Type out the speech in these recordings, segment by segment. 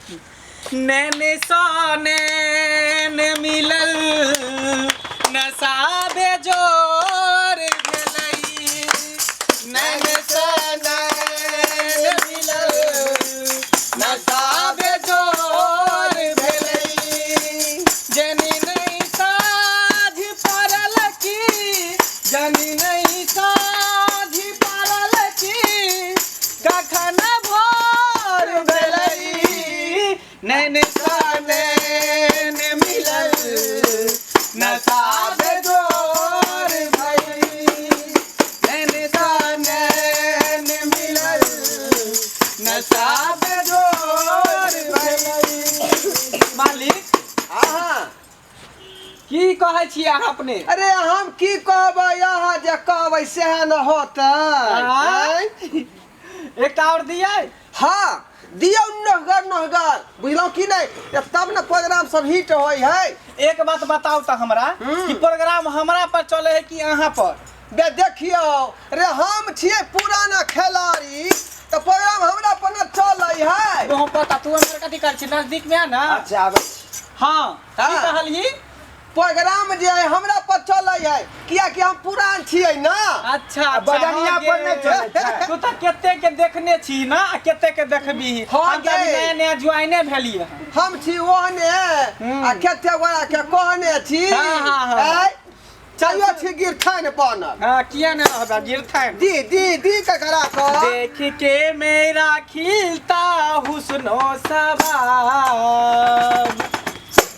नैन सँ नैन मिलल नशा बेजोर भेलै नैन सँ नैन मिलल नशा बेजोर भेलै जनी नहि साझ पड़ल की जनी नहि साझ पड़ल की कखन भोर भेलै नैन सँ नैन मिलल नशा बेजोर भइल नैन सँ नैन मिलल नशा बेजोर भइल। मालिक अहाँ की कहै छी अहाँ अपने? अरे हम की कहबै, अहाँ जे कहबै सएह ने होतै। आँय? एकटा आओर दियै? हाँ दियौ, नोहगर नोहगर, बुझलहुँ कि नहि? तऽ तब ने प्रोग्राम सब हिट होइ है। एक बात बताउ तऽ हमरा कि प्रोग्राम हमरा पर चले है कि अहाँ पर? बे देखियौ रे, हम छियै पुराना खेलाड़ी तऽ प्रोग्राम हमरा पर ने चलै है। तोहूँ पता तू हमर कथी करै छी, नजदीक में आ ना। अच्छा आबै छी। हाँ की कहलही? प्रोग्राम जे है हमरा पर चलै है कियाकि हम पुरान छियै ना। अच्छा अच्छा। बजनिया हाँ पर नहि गे। चलै छै। तू तऽ कते के देखने छी ना आ कते के देखबी। हाँ हम तऽ अभी गे। नया नया ज्वाइने भेलियै हन। हम छी ओहने आ कते गोरा के कहने छी। हाँ, हाँ, हाँ। आँय? चलियो छी गिरथान बनल। हाँ किया ने रहबा गिरथान। दी दी दी के करा कऽ। देख के मेरा खिलता हुस्नो सबाब,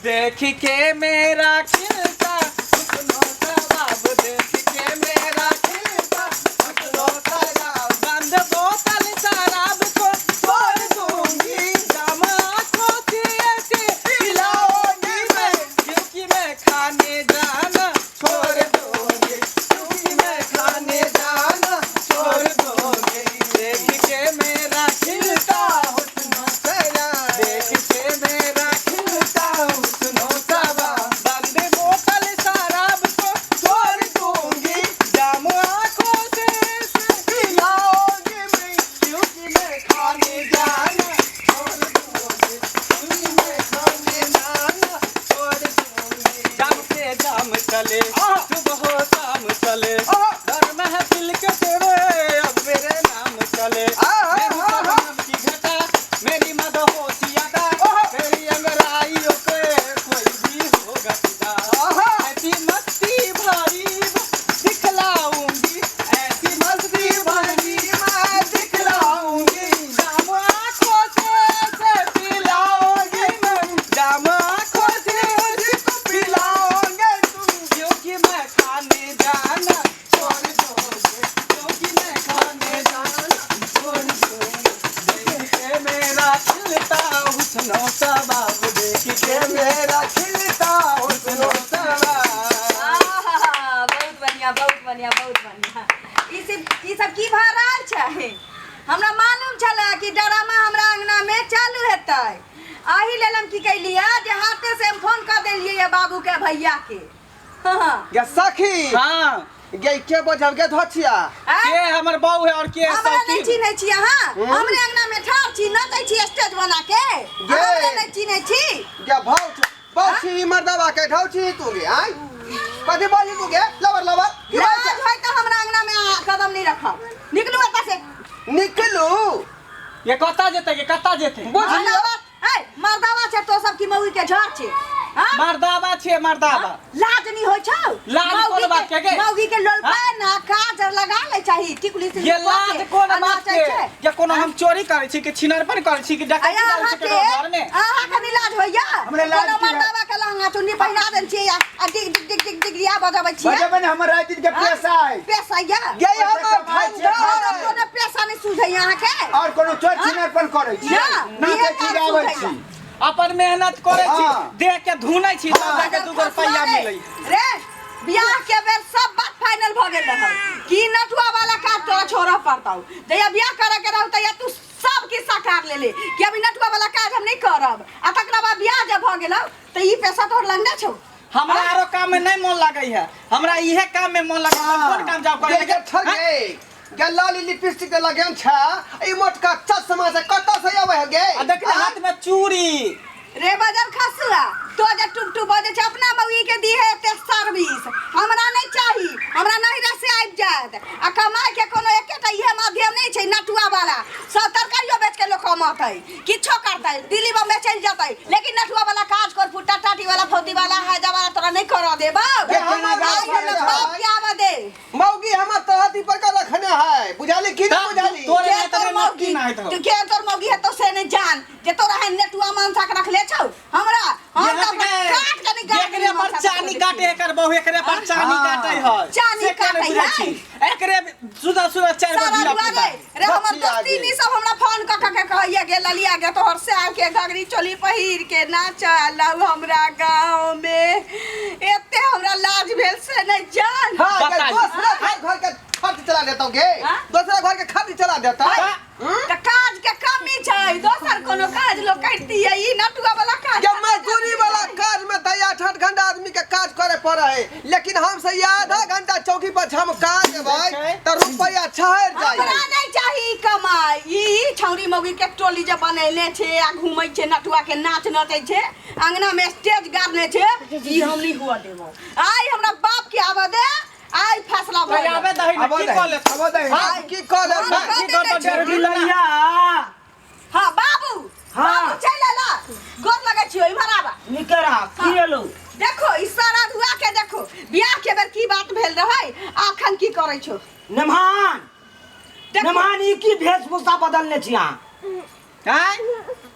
देख के मेरा खिलता हुस्नो सबाब, देख के मेरा खिलता हुस्नो सबाब, बंद बोतल शराब को तोड़ दूंगी, जाम आंखों से ऐसे पिलाओगी मैं, क्योंकि मैं खाने जाना छोड़ दूंगी, क्योंकि मैं खाने जाना छोड़ दूंगी, देख के मेरा खिलता हुस्न सबाब, देख के मेरा खिलता हुस्न सबाब, बंद बोतल शराब को तोड़ दूंगी, जाम आंखों से ऐसे पिलाओगी मैं, क्योंकि मैं खाने जाना छोड़ दूंगी, क्योंकि मैं खाने जाना छोड़ दूंगी। जाम से जाम चले सुबह हो शाम चले, दर महफिल के तेरे अब मेरे नाम चले, मैं हूँ शबनम की घटा मेरी मदहोशी अदा, मेरी अंगड़ाइयों पे कोई भी होगा फिदा, ऐसी मस्ती भरी दिखलाऊंगी, ऐसी मस्ती भरी मैं दिखलाऊंगी, जाम आंखों से ऐसे पिलाऊंगी मैं, जाम आंखों से उसको पिलाऊंगी तुम, क्योंकि मैं खाने जाना छोड़ दोगे, क्योंकि मैं खाने जाना छोड़ दोगे, देख के मेरा खिलता हुस्नो सबाब, देख के मेरा खिलता हुस्नो सबाब। आहा, बहुत बढ़िया बहुत बढ़िया बहुत बढ़िया। ई सब की भऽ रहल छै? हमरा मालूम छलै कि ड्रामा हमरा अंगना में चालू हेतै, एहि लेल हम की कैलियै जे हाथे से हम फोन कऽ देलियै बाबू के भैया के। हाँ। गे सखी। हाँ। गे के बजब गे धोछिया? आँय? के हमर बहू है और के हमरा नहीं शौकीन? चिन्है छी अहाँ, हमरे अंगना में ठाढ़ छी, नचै छी स्टेज बना के, गे। हमरे नहीं चिन्है छी? गे भाव भाव छी मर्दवा के ढाव छी तू गे, आँय? कथी बोली तू गे? लवर लवर की बात लाज छै? होय तऽ हमरा अंगना में अहाँ कदम नहीं रखब, निकलू एतऽ से। निकलू? ये कतऽ जेतै गे, कतऽ जेतै? बुझलियौ? मर्दावा, ए, मर्दावा छै तो सब की मौगी के झड़ छै। हाँ? मर्दावा छै, मर्दावा। लाज नहीं होइ छौ? लाज कोन मौगी बात के गे? मौगी के लोल पाए ना काजर लगा ले चाही, टिकुली से ये लाज कोन बात के? छै। ये कोनो हम चोरी करै छी कि छिनरपन करै छी कि डकैती अया करै छी अहाँके केकरो घर में? अहाँके नहीं लाज होइया? हमरा लाज कोनो की है? मर्दावा के लहंगा चुन्नी पहिरा देन छियै आ डिग डिग डिग डिग डिग या बजबै छियै। बजेबै ने, हमर राति दिन के पैसा है। पैसा या? गे हमर कमाइ छियै, धंधा खाइ है। छियै। कोनो पैसा नहीं सुझैया अहाँके? और कोनो चोर छिनरपन करै छी? ना, नाचै इहे छी, काम गाबै सुझैया। छी। अपन मेहनत करै छी, हाँ। देह के धुनै छी, तब जाके दूगो रुपैआ मिलै। रे बियाह के बेर सब बात फाइनल भ गेल रहल कि नटुआ वाला काज तोरा छोड़ऽ पड़तौ, जहिया बियाह करे के रहौ तहिया तू सब किस्सा कार लेले कि अभी नटुआ वाला काज हम नहीं करब, आ तकरा बाद बियाह जब भ गेलौ तऽ ई पैसा तोहर लंगने छौ। हमरा आरो काम में नहीं मन लागै है, हमरा इहे काम में मन लागै है। कोन काम जाओ करे? गे गे ठग गे, गे लाली लिपस्टिक के लगेन छै, ई मोटका चश्मा से कतऽ से आबै है गे? आ देख ले, हाथ में चूड़ी। रे बजर खसुआ, तो जे टुप टुप बजै छै अपना मौगी के दी है एते सर्विस, हमरा नहीं चाही, हमरा नहीं रसे आबि जायत। आ कमाइ के कोनो एकेटा इहे माध्यम नहीं छै नटुआ वाला, सब तरकारियो बेच के लोग कमतै, किछो करतै, दिल्ली बम्बे चलि जेतै, लेकिन नटुआ वाला काज कर, फुट्टा टाटी वाला फौती वाला हैजा वाला तोरा नहीं करऽ देबौ। गे, हमर आइ हमरा बाप के आबऽ दे। मौगी हमर तरहती पर का रखने है, बुझाली की नहीं बुझाली? तोरे के नहीं तोर तोरे मौगी की नहीं तू के तोर मौगी है तो से नहीं जान जे तोरा है नेटुआ मानसा के रखले छौ। हमरा हम ये तो अपना काट के नहीं गाड़ एकरे पर चानी काटे, एकर बहु एकरे पर चानी काटे है। चानी से केना काटे बुझै है। छी? एकरे सुधा सुधा चारि गो सारा धिया दुआरे पुता। रे हमर बचिया दोस्ती गे। नी सब हमरा फोन क क के कहैया गे ललिया गे तोहर से के घघरी चोली पहिर के नाच लऊ हमरा गांव में, एते हमरा लाज भेल से नहीं जान। हाँ, गे, बताइए। दूसरा घर घर के खर्च चला देता हूँ गे, हाँ? दूसरा घर के खर्च चला देता हाँ? त काज के कमी छै, दोसर कोनो काज लोग करती है, ई नटुआ वाला काज। जब मजदूरी वाला काज में तो 8-8 घंटा आदमी के काज करे पड़े है, लेकिन हम से आधा घंटा चौकी पर झमका देबै तो रुपया छहर जाए। हमरा नहीं चाही कमाई, ई छौरी मौगी के टोली जे बनैले छै आ घूमै छै नटुआ के नाच नचै छै, अंगना में स्टेज गाड़ने छै, ई हम नहीं हुआ देबो। आइ हमरा बाप के आबऽ दे, आइ फैसला भऽ तो आबे गेल। दही ने, की कऽ लेत? आबऽ दही। हाँ, की कऽ लेत? हाँ, की करतौ? डेढ़ ललिया। हाँ बाबू, हाँ। बाबू चलि अयला, गोर लगै छियौ, इम्हर आबऽ। निके रह, की एलौ? देखो ई सारा धुआ के देखो, बियाह के बेर की बात भेल रहै, अखन की करै छौ? नमहान देखो। नमहान, ई की वेशभूषा बदलने छी अहाँ? आँय?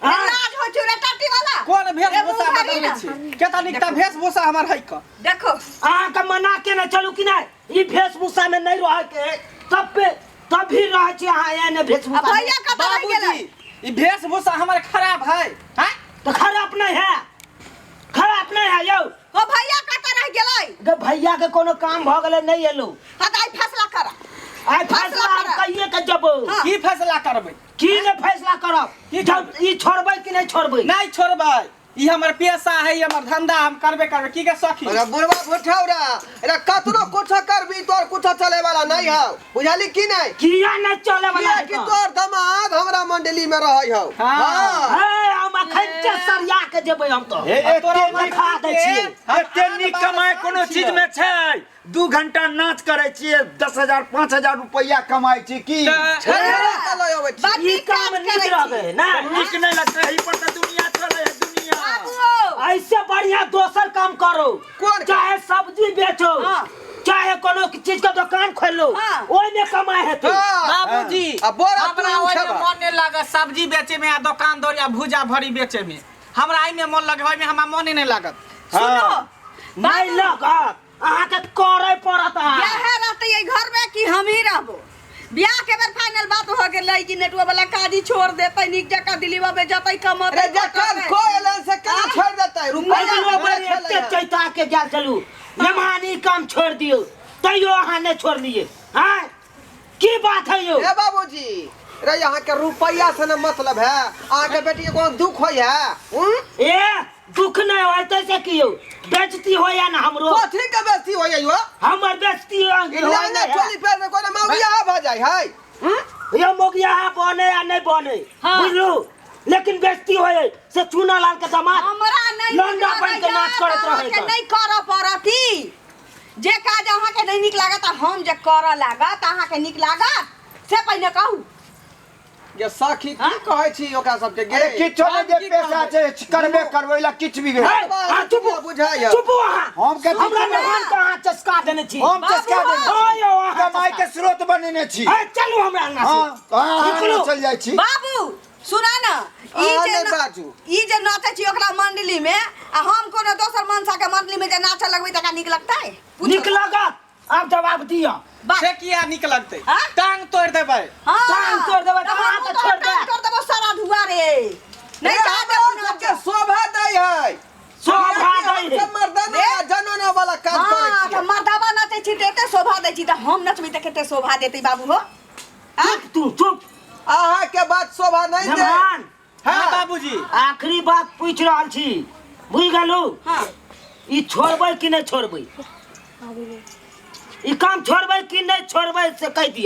रे लाज होइ छौ रे टाटी वाला। कोन रे वेशभूषा मुँह भरी बदलने ना। छी? केता नीक तऽ वेशभूषा हमर है क। देखो अहाँके मना केने चलू कि नहि ई वेशभूषा में नहीं रह के, तब पे तब भी रह छी अहाँ एहने आ वेशभूषा में। भैया कतऽ रहि गेलै? बाबूजी, ई वेशभूषा हमर खराब है, आँय? तो खराब नहीं है, खराब नहीं है यौ। ओ भैया कतऽ रहि गेलै? गे भैया के कोनो काम भऽ गेलै नहीं एलौ। हाँ तऽ आइ फैसला कर, आइ फैसला हम फैसला कहिए के जबो। हाँ। की फैसला करबै? की ने फैसला करब? की जब ई छोड़बै कि नहीं छोड़बै? नहीं छोड़बै, ई हमर पेशा है, ई हमर धंधा, हम करबे करबै। की के सखी? अरे बुढ़वा भुठौरा, अरे कतनो कुछ करबी तोर कुछ चले वाला नहीं हौ, बुझाली की नहीं? किया नहीं चले वाला किया है कि तो? तोर दमाद हमरा मंडली में रहै हौ। हाँ। हाँ। हे, हम अखन के सरिया के जेबै हम तो। हे, एते तोरा नीक खा दै छियै। एते नीक कमाइ कोनो चीज में छै? 2 घंटा नाच करै छियै, 10,000 5,000 रुपैआ कमाइ छी की? तऽ झगड़ा लऽ अबै छी। बड ई नीक काम काज नीक करै छी। रहबै ना? नीक नहि लगतै, एहि पर तऽ दुनिया चलै है, दुनिया। बाबू ऐसे बढ़िया दोसर काम करो, कोन काम? चाहे सब्जी बेचो, हाँ। चाहे कोनो चीज के दुकान खोलो, हाँ। ओहिमे कमाइ हेतै। हाँ। बाबूजी, आ बोरा हमरा तू ओहिमे खेबा। मन नहि लागत सब्जी बेचे में आ दोकान दौरी आ भूजा भरी बेचे में, हमरा एहिमे मन लगे, ओहिमे हमरा मने नहि लागत। सुनो नहि लागत, अहाँके करे पड़त। अहाँ बियाह रहतै एहि घर में कि हम ही रहबो? बियाह के बेर फाइनल बात हो गेलै कि नेटुआ वाला काज ही छोड़ देतै, नीक जकाँ दिल्ली बम्बे जतै कमतै। अरे जखन कटतै। को एलन से केना छोड़ देतै? रुपैया अगिलो हमरा बेर खेलै एते है। चैता के गेल छलू मेहमानी काम छोड़ दियौ, तैयो अहाँ नहि छोड़लियै। आँय की बात है यौ? ए बाबूजी, रे यहाँ के रुपैया से न मतलब है, अहाँ के बेटी के कोनो दुख होय है? हम्म? ए दुख नहीं होते से की यौ, बेइज्जती होया ना हमरो। कथी के बेइज्जती होय यौ? हमर बेइज्जती ई लहंगा चोली पहिर के कोनो मौगिया भऽ जाइ है? हम्म? यो मौगिया बने या नहीं बने, हाँ। बुझलू, लेकिन बेइज्जती होय से चूना लाल के दामाद हमरा नहीं लौंडा नीक बन के नाच लगैया, करैत तऽ अहाँके रहै। नहीं करऽ पड़त ई। जे काज अहाँके नहीं नीक लागत आ हम जे करऽ लागत अहाँके नीक लागत से पहिने कहू। गे सखी, की कहै छी ओकरा सबके गे? अरे किछो नहि, जे की पेशा कहबै? छै करबे करबै ला किछु भी हे, अहाँ चुप, बुझाइए। चुप अहाँ। हम कथी हमरा चुप? मेहमान के अहाँ चस्का देने छी। हम चस्का देने छी। हाँ यौ, अहाँ कमाइ के स्रोत बनेने छी। हे, चलू हमरा अंगना से। हाँ, अहाँ निकलू। चलि जाइ छी। बाबू सुना ना, ई अहाँ जे नहि बाजू। ई जे नाचै छी ओकरा मंडली में आ हम कोनो दोसर मनसा के मंडली में जे नाचऽ लगबै तकरा नीक लगतै? पूछू। नीक लागत? आब जवाब दिअ। बात। से किया नीक लगतै? हाँ? टांग तोड़ि देबै। हाँ। टांग तोड़ि देबै तऽ तऽ अहाँके हमहूँ तोहर छोड़ि टांग देब। तोड़ि देबौ सारा धुआ रे। नहि रे, चाह हमरा देबौ नाचऽ। सबके शोभा दै है। शोभा दै है। सब मर्दाना आ जनाना वाला काज हाँ, करै तऽ छियै। मर्दाबा नाचै छी तऽ एते शोभा दै छी, तऽ हम नचबै तऽ कते शोभा देतै बाबू हो? आँ? चुप तू, चुप। अहाँके बात शोभा नहि दे। मेहमान। हाँ बाबूजी। आखिरी बात पूछि रहल छी, बुझि गेलू? हाँ। ई छोड़बै कि नहि छोड़बै? ई काम छोड़बै कि नहि छोड़बै से कहि दिअ।